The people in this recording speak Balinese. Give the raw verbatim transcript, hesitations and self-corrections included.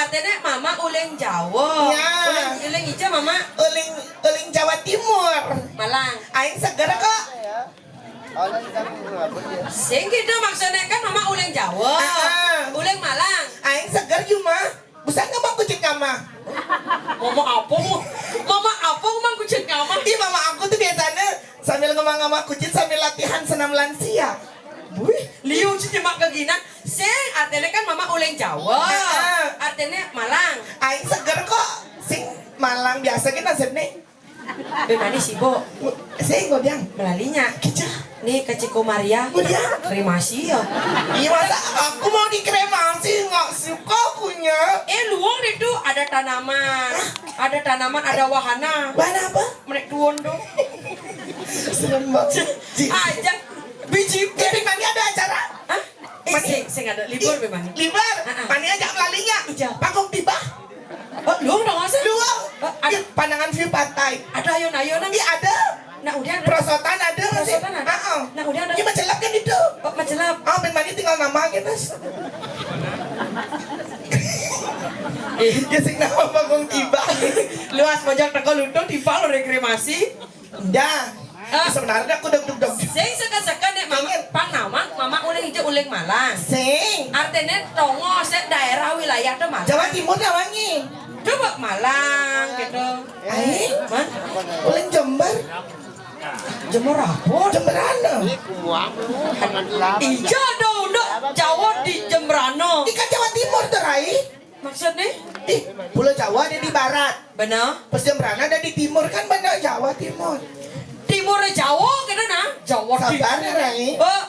Artiné mama uling Jawa. Ya. Uling, uling ija mama. Uling, uling Jawa Timur. Malang. Aing seger kok. Sing gitu maksudnya kan mama uling Jawa. Ah, ah. Uling Malang. Aing seger, Juma. Busan nggak mau kucit kama. Mama apa? Mama apa mang kucit kama? Ih, mama aku tuh biasanya sambil ngomong sama kucit sambil latihan senam lansia. Wih, liu sih cuma keginan. Sing, artinya kan mama uling Jawa. Heeh. Artinya Malang. Aing seger kok. Sing Malang biasa gitu nasib nih. Bé manis ibu. Sing kok diang. Melalinya. Kecah. Nih ke Ciko Maria. Kok diang. Kremasi ya. Iya, masa aku mau dikremasi, nggak suka punya. Eh, luang itu ada tanaman. Ada tanaman, ada wahana. Wahana apa? Menek tuon tuh. Serem banget. Ji. Aja. Biji. Jadi mana ada acara? Hah? Eh, sing, sing ada libur memang. Libur. Heeh. Mana aja melalinya. Ija. Panggung tiba. Oh, luang dong, masa? Luang. Oh, ada. Ih, pandangan view pantai. Ada ayun-ayunan. Iya, ada. Nah, udah ada. Perosotan ada nggak sih? Perosotan ada. Heeh. Nah, udah ada. Ini macelap kan itu. Oh, macelap. Ah, main mani tinggal nama gitu. Ya sing nama panggung tiba. Luas pojok teko lutung tiba lo rekreasi. Dah. Ah. Sebenarnya aku deg deg deg. Sing seka-seka nek mama pan nama mama uling ijo uling Malang. Sing. Artinya tongo sek daerah wilayah tuh Malang. Jawa Timur dah wangi. Coba Malang gitu. Aing? Man? Uling Jember. Jember apa? Jemberana. Ijo dong, dok. Jawa di Jemberana. Ikan Jawa Timur tuh, Rai. Maksudnya? Ih, Pulau Jawa ada di barat. Benar. Pas Jemberana ada di timur, kan benar Jawa Timur. Timur Jawa gitu nah. Jawa Timur. Sabar ya, Rai. Oh,